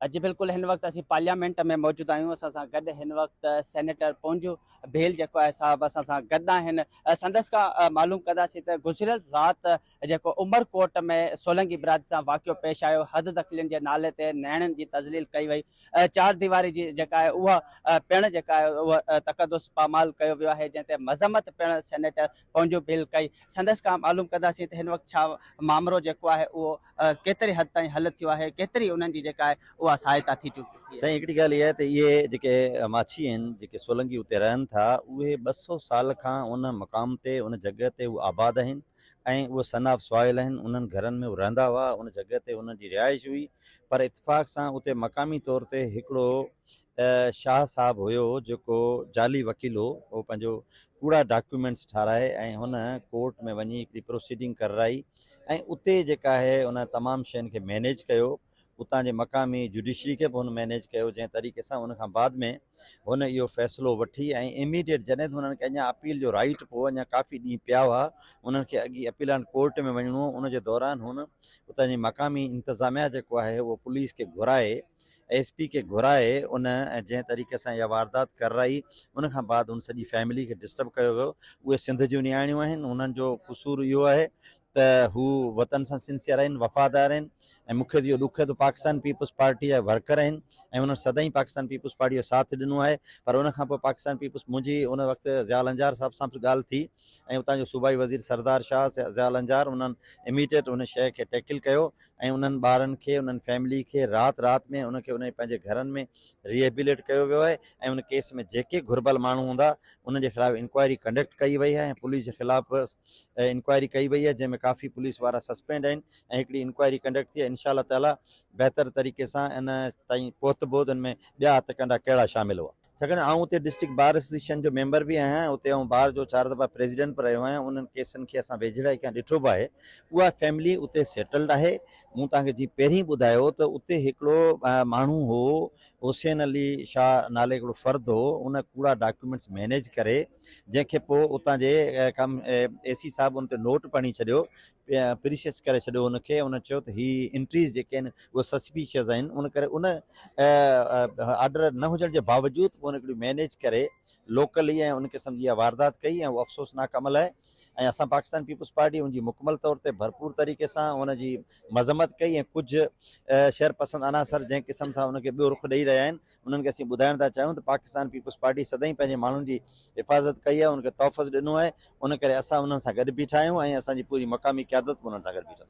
جي بلڪل هن وقت اسين پارليامينٽ ۾ موجود آهيون اسان سان گڏ هن وقت سينيٽر پونجو ڀيل جيڪو آهي صاحب اسان سان گڏ آهن سندس کان معلوم ڪنداسين ته گذريل رات جيڪو عمر ڪوٽ ۾ سولنگي برادري سان واقعو پيش آيو حد دخلين جي نالي تي نيڻن جي تذليل ڪئي وئي چار ديواري جي جيڪا آهي اها پڻ جيڪا آهي اها تقدس پامال ڪيو ويو آهي جنهن تي مذمت پڻ سينيٽر پونجو ڀيل ڪئي سندس کان معلوم ڪنداسين ته هن وقت ڇا مامرو جيڪو آهي اهو ڪيتري حد تائين حل ٿيو آهي ڪيتري انهن جي جيڪا آهي اها سهائتا ٿي چڪي آهي. سائين هڪڙي ڳالهه اها آهي ته اهي جيڪي ماڇي آهن جيڪي سولنگي اتي رهن ٿا اهي 200 سال کان ان مقام تي ان جڳهه تي هو آباد آهن ۽ اهي سن آف سوائل آهن انهن گهرن ۾ هو رهندا هئا ان جڳهه تي انهن جي رهائش هئي پر اتفاق سان اتي مقامي طور تي هڪڙو شاهه صاحب هيو جيڪو جعلي وڪيل هو اهو پنهنجو ڪوڙا ڊاڪيومينٽس ٺاراهي ۽ هن ڪورٽ ۾ وڃي هڪڙي پروسيڊنگ ڪررائي ۽ اتي جيڪا آهي ان تمام شين کي مينيج ڪيو اتان جي مقامي جوڊيشري کي به هن مينيج ڪيو جنهن طريقي سان ان کان بعد ۾ هن اهو فيصلو وٺي ۽ اميڊيٽ جڏهن ته هنن کي اڃا اپيل جو رائيٽ پوء اڃا ڪافي ڏينهن پيا هئا انهن کي اڳي اپيلان ڪورٽ ۾ وڃڻو هو ان جي دوران هن اتان جي مقامي انتظاميا جيڪو آهي اهو پوليس کي گهرائي ايس پي کي گهرائي ان جنهن طريقي سان اها واردات ڪررائي ان کان بعد ان سڄي فيملي کي ڊسٽرب ڪيو ويو اهي سنڌ جون نياڻيون آهن انهن جو قصور اهو آهي ته هو وطن سان سنسيئر آهن وفادار آهن ۽ مون کي ته اهو ڏک آهي ته پاڪستان پيپلز پارٽي جا ورڪر آهن ۽ انهن سدائين پاڪستان پيپلز پارٽي جو ساٿ ڏنو آهي پر ان کان پوء پاڪستان پيپلز منهنجي ان وقت ضياء لنجار صاحب سان به ڳالهه ٿي ۽ اتان جو صوبائي وزير سردار شاهه ضياء لنجار انهن اميڊيٽ ان شيء کي ٽيڪل ڪيو ۽ انهن ٻارن کي انهن فيملي کي رات رات ۾ ان کي انهن پنهنجي گهرن ۾ ريهبيليٽ ڪيو ويو آهي ۽ ان ڪيس ۾ جيڪي گهربل ماڻهو هوندا انهن جي خلاف انڪوائري ڪنڊڪٽ ڪئي وئي آهي ۽ پوليس جي خلاف به انڪوائري ڪئي وئي آهي جنهن ۾ ڪافي پوليس وارا سسپينڊ آهن ۽ هڪڙي انڪوائري ڪنڊڪٽ ٿي آهي انشاء الله تعالي بهتر طريقي سان ان تائين پهتبو ته ان ۾ ٻيا هٿ ڪنڊا ڪهڙا شامل هئا. ڇاڪاڻ ته آئون اتي ڊسٽرڪٽ بار ايسوسيئيشن جو ميمبر به آهيان اتي آئون بار جو چار دفعا پريزيڊنٽ به رهيو آهيان انهن ڪيسن کي اسان ويجهڙائي کان ڏٺو به آهي اها فيملي اتي سيٽلڊ آهي مون توهان کي جيئن پهرين ٻڌايو ته اتي هڪڙو ماڻهو هو حسين علي شاهه نالي هڪڙو فرد هو ان ڪوڙا ڊاڪيومينٽس مينيج ڪري جنهن کي پوء اتان جي ڪم اي سي صاحب ان تي نوٽ پڻي ڇڏيو پريشس ڪري ڇڏيو ان کي ان چيو ته هي انٽريز جيڪي آهن اهي سسپيشس آهن ان ڪري ان آرڊر نه هجڻ جي باوجود به ان هڪڙي مينيج ڪري لوڪلي ۽ ان قسم جي اها واردات ڪئي ۽ اهو افسوسناڪ عمل آهي ۽ اسان پاڪستان پيپلز پارٽي ان جي مڪمل طور تي ڀرپور طريقي سان ان جي مذمت ڪئي ۽ ڪجهه شهر پسند عناصر جنهن قسم سان ان کي ٻيو رخ ڏئي رهيا آهن انهن کي اسين ٻڌائڻ ٿا چاهيون ته پاڪستان پيپلز پارٽي سدائين پنهنجي ماڻهن جي حفاظت ڪئي آهي ان کي تحفظ ڏنو آهي ان ڪري اسان انهن سان گڏ بيٺا آهيون ۽ اسان جي پوري مقامي قيادت به انهن سان گڏ بيٺل آهي.